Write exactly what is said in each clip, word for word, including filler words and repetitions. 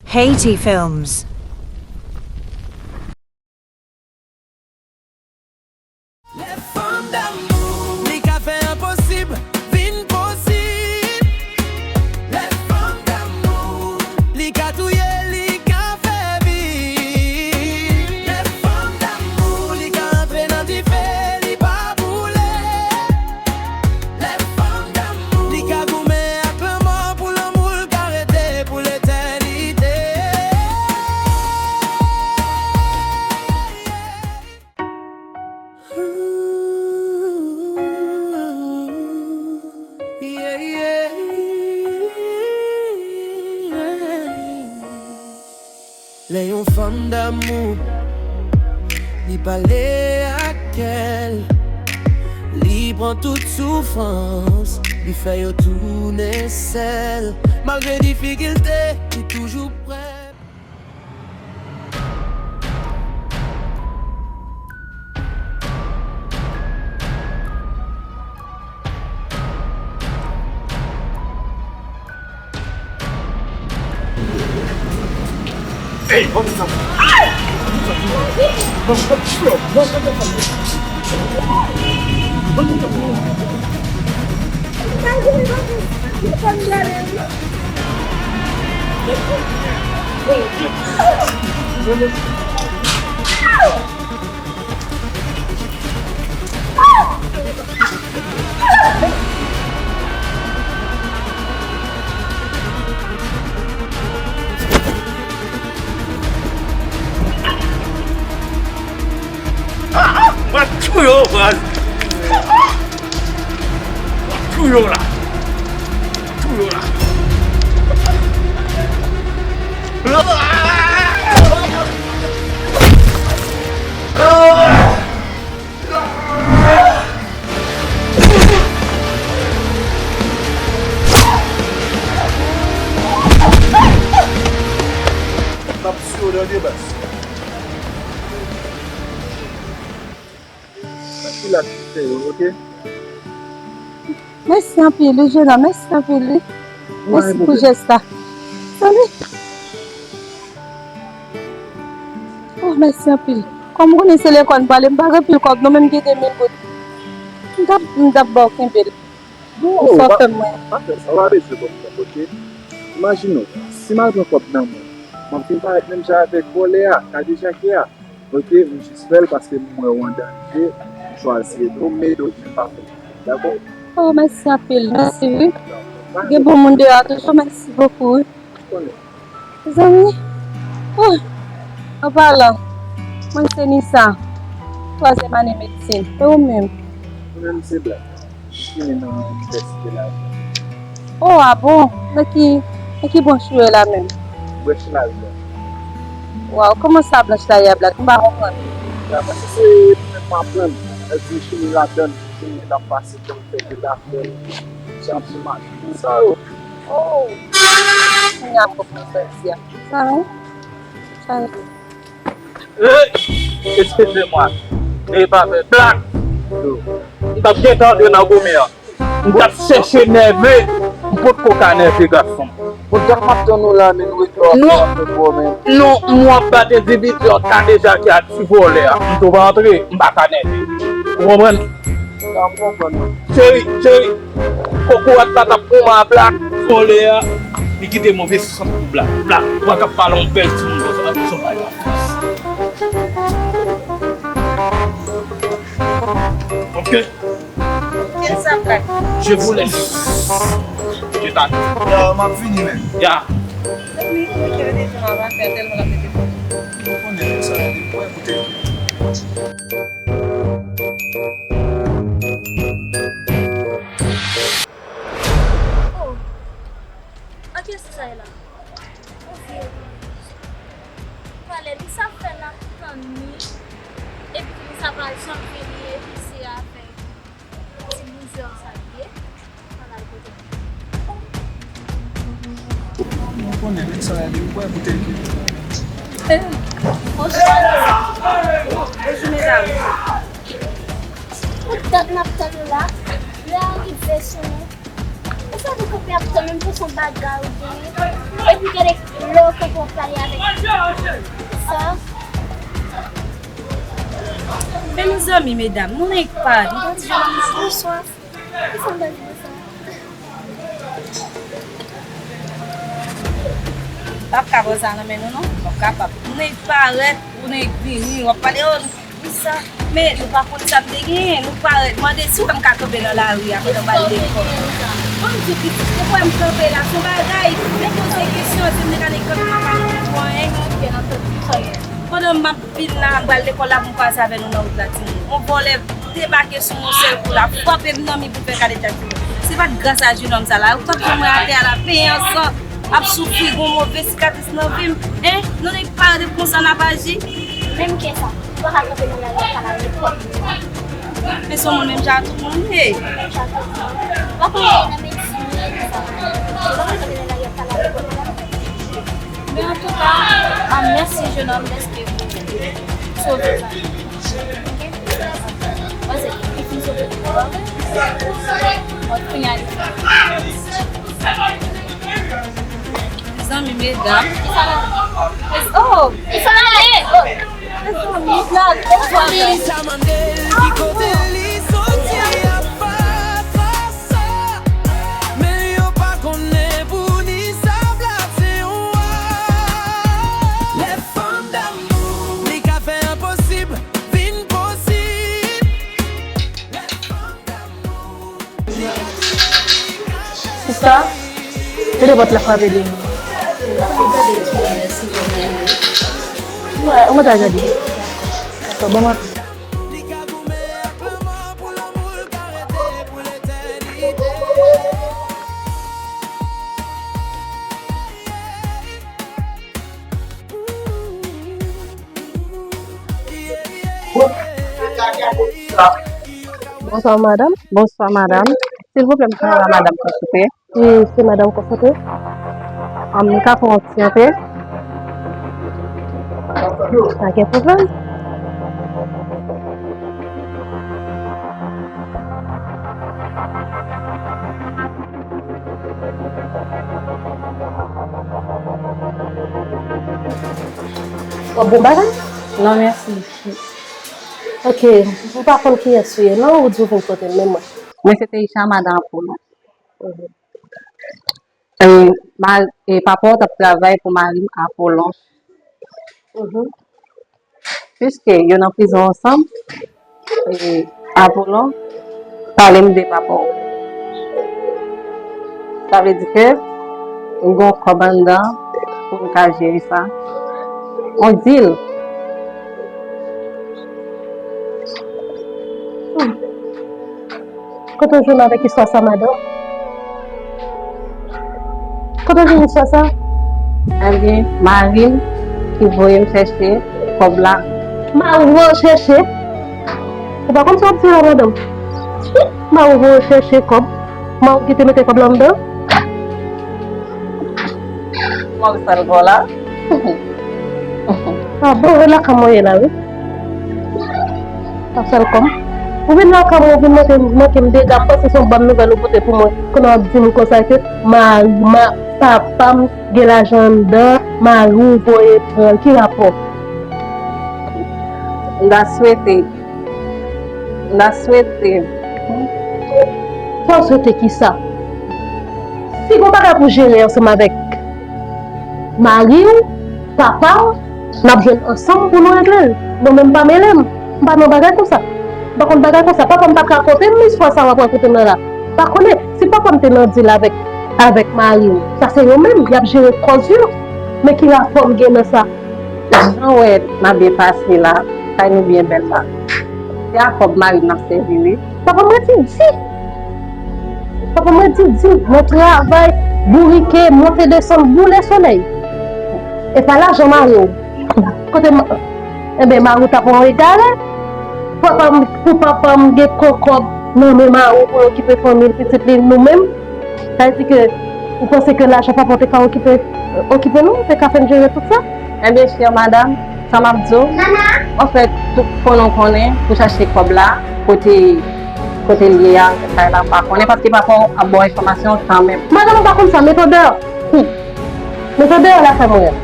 Haiti Films. Lè fanm damou, li ka fè enposib vin posib. Lè fanm damou, li ka touye, li ka fè viv. Lè fanm damou, li ka antre nan dife, li pa boule. Lè fanm damou, li ka goumen ak lanmò pou lanmou l ka rete pou letènite. Yeah, yeah. Lè yon fanm damou, li pale ak kè l, li pran tout soufrans, li fè yo tounen sèl. Malgre difikilte, li toujou prè. Ey, ban m sa. Ah, ah, mwen ap touye w, baz. Mwen ap touye w la. Touye w la. M ap tiye w tande, baz. Mèsi la, ti seri, oke? Mèsi anpil, wi, jèn òm, mèsi anpil, wi. Mèsi pou jès la. Tande. Oh, mèsi anpil. Kòm ou konnen se lekòl m prale, m pa gen anpil kòb, non, men m gen de mil goud. M t ap, m t ap ba w kenbe l. Bon, ou sa w fè m mwen. Pa fè sa, ou pa bezwen kòb, oke? Imajine w, si m al pran kòb nan men w, m ap vin parèt menm jan avèk vòlè a, kadejake a. Oke, m jis fè l paske m wè w an danje, m chwazi ede w, m ede w, men pa fè l. Dakò? Oh, mèsi anpil, mèsi, wi. Gen bon moun deyò a toujou, mèsi bokou, wi. Konnen. Mezanmi, oh, an palan, mwen se Nisa, twazyèm ane medsin. E ou menm? Mwen menm se Black. Chimè nan inivèsite la. Oh, a bon? Nan ki, nan ki branch ou ye la menm? Branch la, wi. Waw, kòman sa branch la ye a, Black? M pa konprann. Ya, paske se mwen menm m aprann. Èl di chimè ladann, chimè nan pase, jan m fè de zafè, jan m sou machin, sa yo. Oh! Kounye a m konprann sa w di a. Sa, wi. Sa, wi. Ey! Eskize mwa. E pa vre. Black! M t ap gentan antre nan goumen an. M t ap chèche nève. M potko ka nève, gason. Bon, Jack, m ap tann ou la, men nou ret la w ap fè pwoblèm. Non, m w ap bat endividi an kadejake a ti vòlè a. M tou pa antre, m pa ka nève. Ou konprann? Sa m konprann, wi. Cheri, cheri, kokorat la t ap pran m a Black. Vòlè a, li kite move sant pou Black. Black, ou pa ka pale yon bèl timoun konsa, sa pa yon afè. Ok? Kisa, Black? Je vous laisse. Je t'attends. Ya, m ap vini, men. Ya. Wi, wi, kele de jan a va fè tèlman l ap mete fò. Ou konnen sa, li pran kote. Oh. An kiyès sa ye la? Yon vye moun. Pale, li sa fè n ap tann li. Epi li sa pa janm vini, epi se avèk ti bouzè sa l ye. Al al kote l. Mwen konnen, men sa, li kwè pou te ki. Bonjou, medam. Tout tan n ap tann ou la, lè a rive sou nou. Sa nou kanpe ap tann menm pou son bagay ou genyen. Epi gade lè w kanpe w ap pale avèk sa. Men mezanmi, medam, nou nèg pa, nou pa di jan nou sou swa. Kisa m ta di de sa? M p ap ka pran sa nan men nou, non. M p ap kapab. Ou nèk parèt, ou nèk vini, w ap pale, o, nou sa. Men nou pa konn sa m te genyen. Nou parèt, mande si w wè m ka kanpe nan lari a pandan m al lekòl. Ban m di w pitit, depi w wè m kanpe la, se yon bagay, men poze kesyon, si m te ka nèk kanpe, m ap pale pou anyen. Pandan m ap vin la, m pral lekòl la, pou m kwaze avè nou nan wout la, timoun. Yon vòlè debake sou mwen sèl kou la, frape m nan mi pou fè kadejak timoun. Se pa t gras a jenòm sa la, ou t ap jwenn mwen atè a la, penyen an san, ap soufri, gon move sikatris nan vi m. Hein? Nou nèk pa de konsa n ap aji. Menm ke sa, ou pa ka kanpe nan lari ap pale avèk pòp. Men se yon moun menm jan ak tout moun ye. Menm jan ak tout moun. W ap antre nan medsin, tout sa. Ou pa ka kanpe nan lari ap pale avèk pòp. Men antouka, ah, mèsi, jenòm, dèske ou sove sa. Ok? Pase, li fin sove pou ou, ok? Bon, kounye a, li fin. Zanmi, medam. Ki sa la? Oh! Ki sa la? Oh! Mezanmi, gade, oh, zanmi. Sa mande l ki kote li soti, ap pa sa. Men yo pa konnen pou ni sa blase wa. Lè fanm damou, li ka fè enposib vin posib. Lè fanm damou, li ka di li ka fè. Sista, se de pòt la frape de. Wè, ou mwen ta gade. Dakò, ban mwen. Bonswa, madanm. Bonswa, madanm. Silvouplè, m ka pale a madanm Konsoupe? Wi, se madanm Konsoupe. An, m ka fè yon ti antre? Pa gen pwoblèm. W ap bon bagay? Non, mèsi. Ok, m pa konn kiyès ou ye, non, ou di w vin kote m, men mwen. Mwen se Teisha, madan Apolon. Mhm. E, ma-, e, papa w t ap travay pou mari m Apolon. Mhm. Piske yo nan prizon ansanm, e, Apolon pale m de papa w. Sa vle di ke m gen yon kòb anndan pou m ka jere sa. On dil. Hmm. Kote w jwenn avèk istwa sa, madanm? Kote w jwenn istwa sa? Ebyen, mari m ki voye m chèche kòb la. Mari w voye w chèche? Ou pa konn sa w ap di la, madanm? Mari w voye w chèche kòb? Mari w ki te mete kòb la anndan? Mwen sal gò la. Ah bon, e lakay mwen ye la, wi. Pa sal kòm. Ou vin lakay mwen, ou vin manke, manke m dega, m panse se yon bòn nouvèl ou pote pou mwen. Kounye a w ap di m konsa ke mari, ma, papa m gen lajan anndan, mari w voye pran l. Ki rapò? M ta swete M ta swete. Sa w swete kisa? Si gon bagay pou jere ansanm avèk mari w, papa w, n ap jwenn ansanm pou nou regle l. Mwen menm m pa mele m. M pa nan bagay konsa. M pa konn bagay konsa. Papa m pa t rakonte m istwa sa w ap rakonte m nan la. M pa konnen. Si papa m te nan dil avèk, avèk mari w, sa se yo menm, y ap jere kòz yo. Men ki rapò m gen nan sa? Jan w wè n ap byen pase la, kay nou byen bèl la. Se a kòb mari m n ap sèvi, wi. Papa mwen di di. Papa mwen di di. Nan travay, bourike, monte desann, boule solèy. E pa lajan mari w. Kote ma-, enben, mari w t ap yon egare. Papa m, pou papa m gen kòb nan men mari w pou l okipe fanmi l, pitit li, nou menm. Sa vle di ke ou panse ke lajan papa w te ka okipe, okipe nou, te ka fè n jere tout sa? Ebyen, chè madanm, sa m ap di w, anfèt, tout konnen w konnen pou chache kòb la, kote Kote l ye a, kay la, m pa konnen, paske papa w ap ba w enfòmasyon kanmenm. Madanm, ou pa konn sa, mete w deyò. Hmm. Mete w deyò la, fè mwen.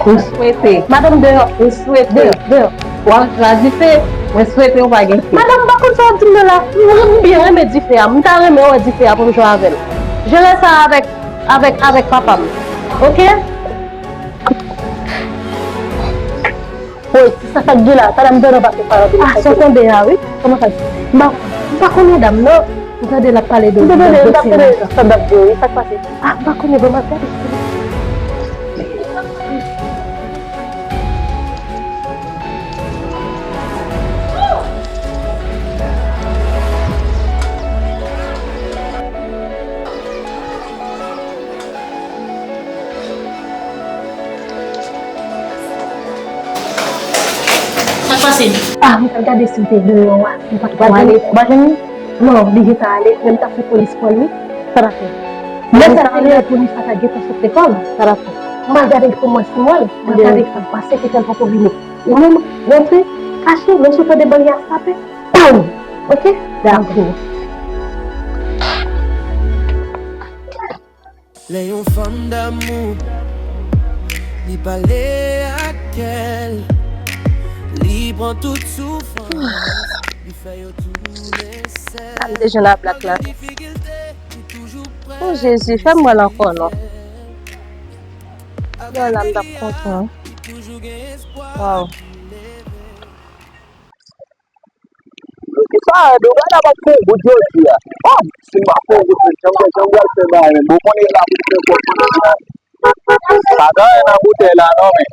M swete. Madanm, deyò. M swete. Deyò, deyò. W ap chwazi dife, mwen swete w pa gen fi. Madanm, m pa konn sa w ap di m nan la. M byen renmen dife a. M ta renmen wè dife a pou m jwe avè l. Jere sa avèk, avèk, avèk papa m. Oke? Woy, se sa k ap di la. Sa dam dòdò pase pa anpil. Ah, sa w tonbe a, wi. Kòman sa? M pa, m pa konnen dam, non. M tande l ap pale de, m tande l ap pale de sa dam di, wi. Sa k pase? Ah, m pa konnen, bon, m ap gade. Sa k pase? Ah, mwen t ap gade si w te deyò a. Mwen pa t wè. Ou pa jwenn li? Non, li gentan ale. Men m t ap fè polis pran li. Sa l ap fè? Lè sa ale, polis la ta gentan sot lekòl. Sa l ap fè? Mwen gade pou mwen si mwen, mwen gade sa k pase, ki fè l poko vini. Ou menm, rantre, kache, lè w sot tande bandi a frape, pow! Oke? Dakò. Lè yon fanm damou, li pale ak kè l, li pran tout soufrans, li fè yo tounen sèl. Sa m te jwenn a blak la. O Jezi, fè m wè l ankò non. Lè la m t ap kontan. Waw. Sa rèd, ou gade m ap fè yon bout jodi a. Oh, si m pa fè yon bout, jan m, jan m pral fè bagay menm. Bon, konnen sa pou fè kòb konnen la. Pa gen anyen nan boutèy la non, men.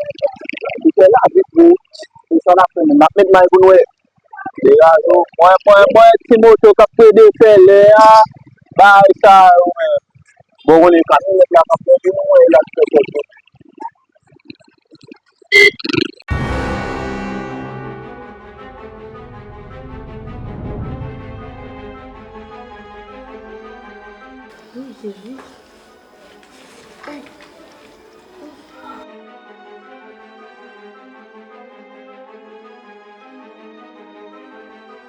Boutèy la vit wi. Se sa n ap fè menm. N ap met may pou nou wè. Degaje w. Mwen, mwen, mwen, ti moto k ap plede fè lè a. Bagay sa yo menm. Bon, konnen kamyonèt la k ap fè vin, mwen, l ap fè kòb. Wi, Jezi.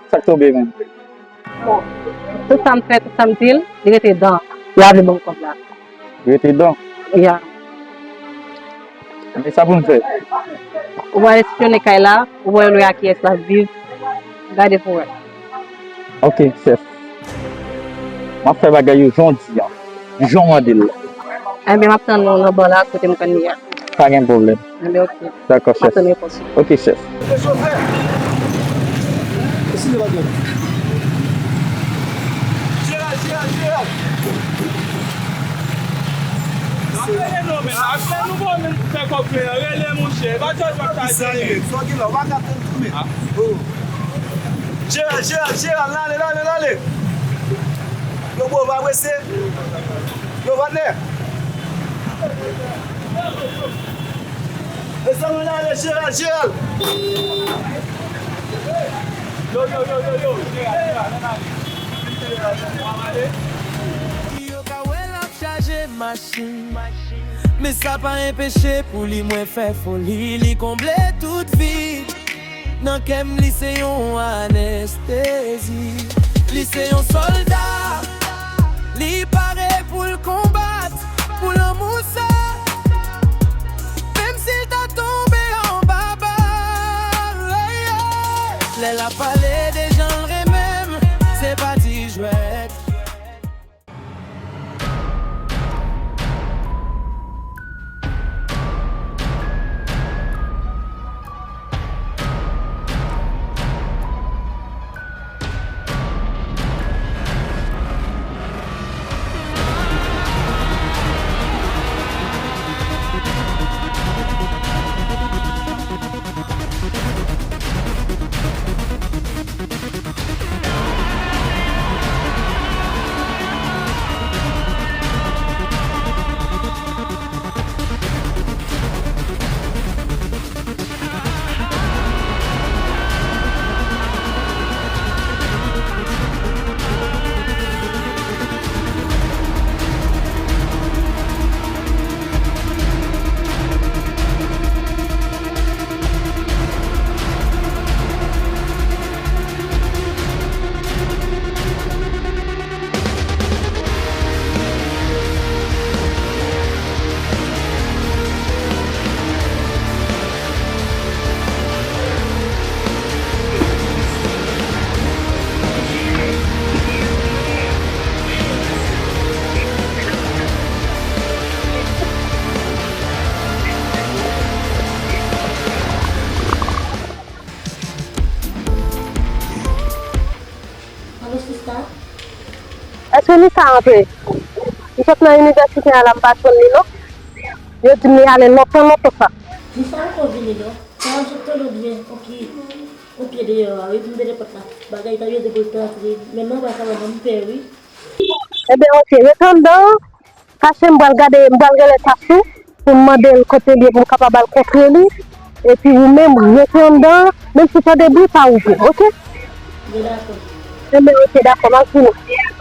Sa k tonbe menm? Bon, tout sa m fè, tout sa m di l, li rete dan. Li pa vle ban m kòb la. Rete dan. Ya. Men sa pou n fè? Ou pral enspeksyonnen kay la, ou pral wè a kiyès l ap viv. Gade pou wè. Oke, chèf. M ap fè bagay yo jan w di a. Jan w mande l la. Enben, m ap tann ou nan bò la, kote m konn li a. Pa gen pwoblèm. Enben, oke. Dakò, chèf. M ap tann repons ou. Oke, chèf. Jeral, Jeral, Jeral! Apre non, men apre nou bon men fè kòb kle an, rele mouche, pa jòj wap sa jere. Sa w gen la, w pa ka tann tou men. Jeral, Jeral, Jeral, n ale, n ale, n ale. Yo, bro, pa prese. Yo, patnè. Mezanmi, n ale, Jeral, Jeral. Yo, yo, yo, yo, yo. Jeral, Jeral, n ale. Yo ka wè l ap chaje machin. Men sa pa enpeche pou li mwen fè foli, li konble tout vid. Nan kè m, li se yon anestezi. Li se yon sòlda. Li pare pou l konbat pou lanmou sa. Menm si l ta tonbe anba bal. Lè l ap pale de jan l renmen m, se pa ti jwèt. Vini sa antre. M sot nan inivèsite a la, m pa jwenn li non. Yo di m li ale lontan, lontan sa. Li pa ankò vini non. Sa m sot tande byen, on ki, on pye deyò a, wi, pou m vide pòt la. Bagay ta yo di pou l te antre. Men m anba sa, m pè, wi. Ebyen, oke, rete anndan. Kache, m pral gade, m pral rele Tasou pou m mande l kote l ye pou m kapab al kontre li. Epi ou menm, rete anndan, menm si tande bri, pa ouvri, oke? Ebyen, dakò. Ebyen, oke, dakò, m ap vini.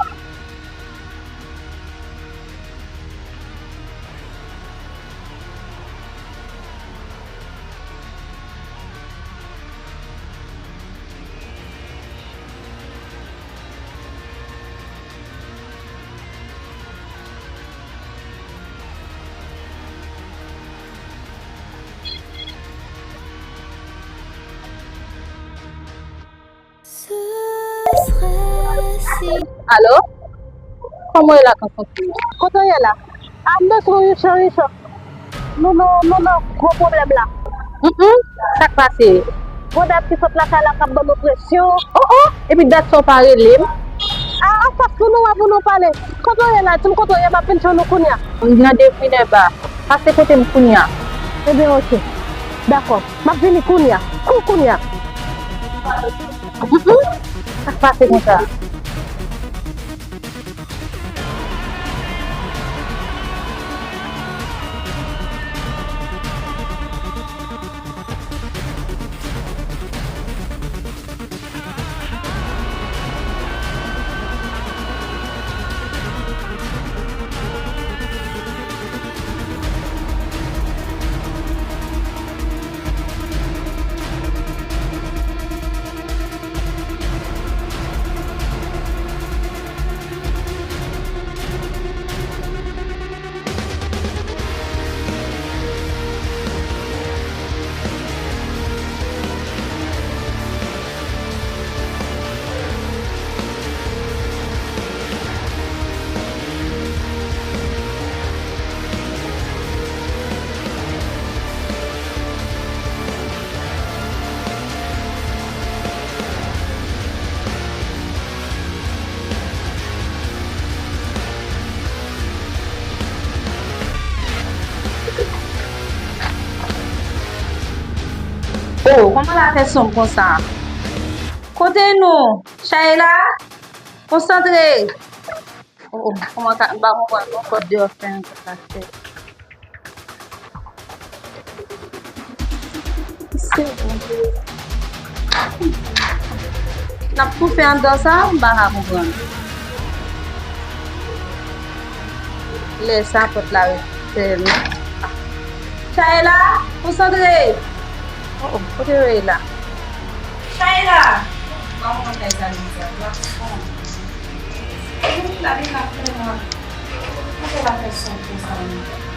Alo? Kòman w ye la, Kanson? Kote w ye la? A, m bezwen yon chan, yon chan. Nou nan, nou nan gwo pwoblèm la. Hum, hum, sa k pase? Gon dam ki sot lakay la k ap ban nou presyon. Oh, oh, epi dat sa w pa rele m? A, anfas pou nou wè, pou nou pale. Kote w ye la? Di m kote w ye, m ap vin jwenn ou kounye a. M nan de Minerva. Pase kote m kounye a. Ebyen, oke. Dakò. M ap vini kounye a. Kou kounye a. Hum, hum, sa k pase konsa? Oh, kòman la fè sonm konsa? Kote nou? Chayla? Konsantre! Oh, oh, kòman ka, m pa konprann non, pòt deyò fèmen konsa, sè. Sè, Bondye. N ap toufe anndan sa, m pa ka konprann. Lè sa, pòt la ret fèmen. Chayla, konsantre! Oh, oh, kote yo ye la? Chayla! Kòman kay sa, Lisa? Gason. Lave la vrèman. Poukò la fè sonm konsa menm?